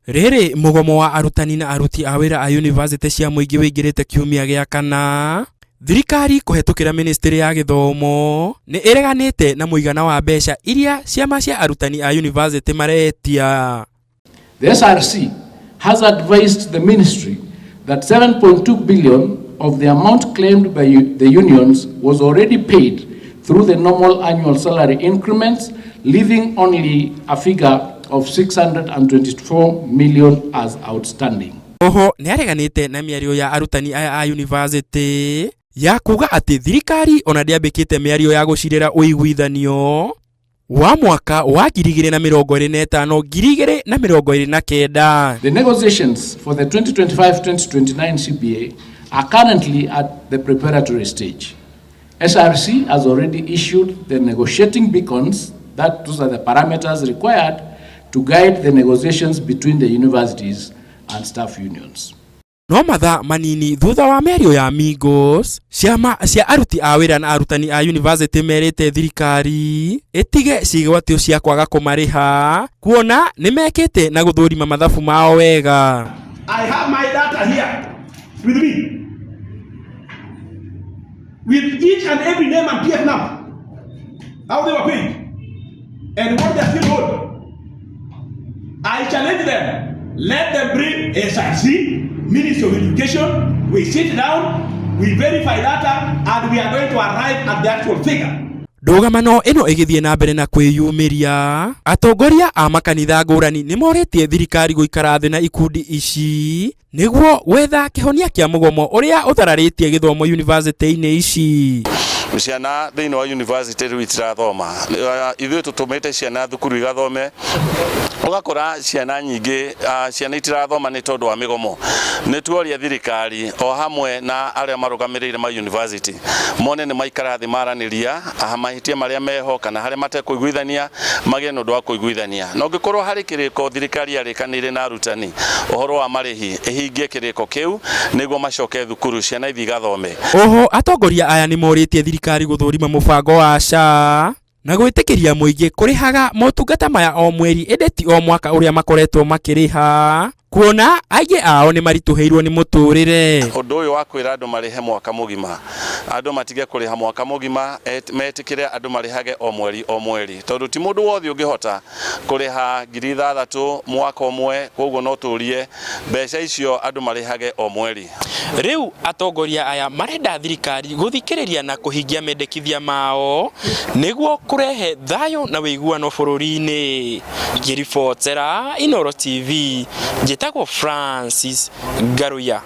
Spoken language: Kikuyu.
Rĩrĩ mũgomo wa arutani na aruti a wĩra a yunivasĩtĩ cia mũingĩ wĩingĩrĩte kiumia gĩa kana, thirikari kũhetũkĩra ministry ya gĩthomo nĩ ĩreganĩte na mũigana wa mbeca iria ciama cia arutani a yunivasĩtĩ maretia. The SRC has advised the ministry that 7.2 billion of the amount claimed by the unions was already paid through the normal annual salary increments, leaving only a figure of 624 million as outstanding. Oho nĩ areganĩte na mĩario ya arutani aya a yunivasĩtĩ ya kuga atĩ thirikari ona ndĩambĩkĩte mĩario ya gũcirĩra ũiguithanio wa mwaka wa 2025 2029. The negotiations for the 2025-2029 CBA are currently at the preparatory stage. SRC has already issued the negotiating beacons, that those are the parameters required to guide the negotiations between the universities and staff unions. No mathaa manini thutha wa mĩario ya Migos, ciama cia aruti a wĩra na arutani a yunivasĩtĩ merĩte thirikari ĩtige ciĩgwatio cia kwaga kũmarĩha kuona nĩ mekĩte na gũthũrima mathabu mao wega. I have my data here with me, with each and every name and PF number, how they were paid, and what they are still owed. I challenge them. Let them bring SRC, Ministry of Education. We sit down, we verify data, and we are going to arrive at the actual figure. Ndũgamano ĩno ĩgĩthiĩ na mbere na kwĩyumĩria, atongoria a makanitha ngũrani nĩ morĩtie thirikari gũikara thĩ na ikundi ici nĩguo gwetha kĩhonia kĩa mũgomo ũrĩa ũthararĩtie gĩthomo yunivasĩtĩ-inĩ ici. Ciana thĩinĩ wa university rĩu itirathoma. Ithuĩ tũtũmĩte ciana thukuru igathome, ũgakora ciana nyingĩ, ciana itirathoma nĩ tondũ wa mĩgomo. Nĩ tuoria thirikari o hamwe na arĩa marũgamĩrĩire ma university mone nĩ maikara thĩ maranĩria mahĩtia marĩa meho kana harĩa matekũiguithania magĩe na ũndũ wa kũiguithania, na ũngĩkorwo harĩ kĩrĩko thirikari yarĩkanĩire na arutani ũhoro wa marĩhi, ĩhingie kĩrĩko kĩu nĩguo macoke thukuru, ciana ithiĩ igathome. Oho atongoria aya nĩ morĩtie thirikari gũthũrima mũbango wa SHA na gwĩtĩkĩria mũingĩ kũrĩhaga motungata maya o mweri ĩndĩ ti o mwaka ũrĩa makoretwo makĩrĩha, kuona aingĩ ao nĩ maritũhĩirwo nĩ mũtũrĩre. Ũndũ ũyũ wa kwĩra andũ marĩhe mwaka mũgima, andũ matige kũrĩha mwaka mũgima, metĩkĩre andũ marĩhage o mweri o mweri, tondũ ti mũndũ wothe ũngĩhota kũrĩha 6,000 mwaka ũmwe. Koguo no tũrie mbeca icio andũ marĩhage o mweri. Rĩu atongoria aya marenda thirikari gũthikĩrĩria na kũhingia mendekithia mao nĩguo kũrehe thayũ na ũiguano bũrũri-inĩ. Ngĩribotera Inooro TV, njĩtagwo Francis Ngaruiya.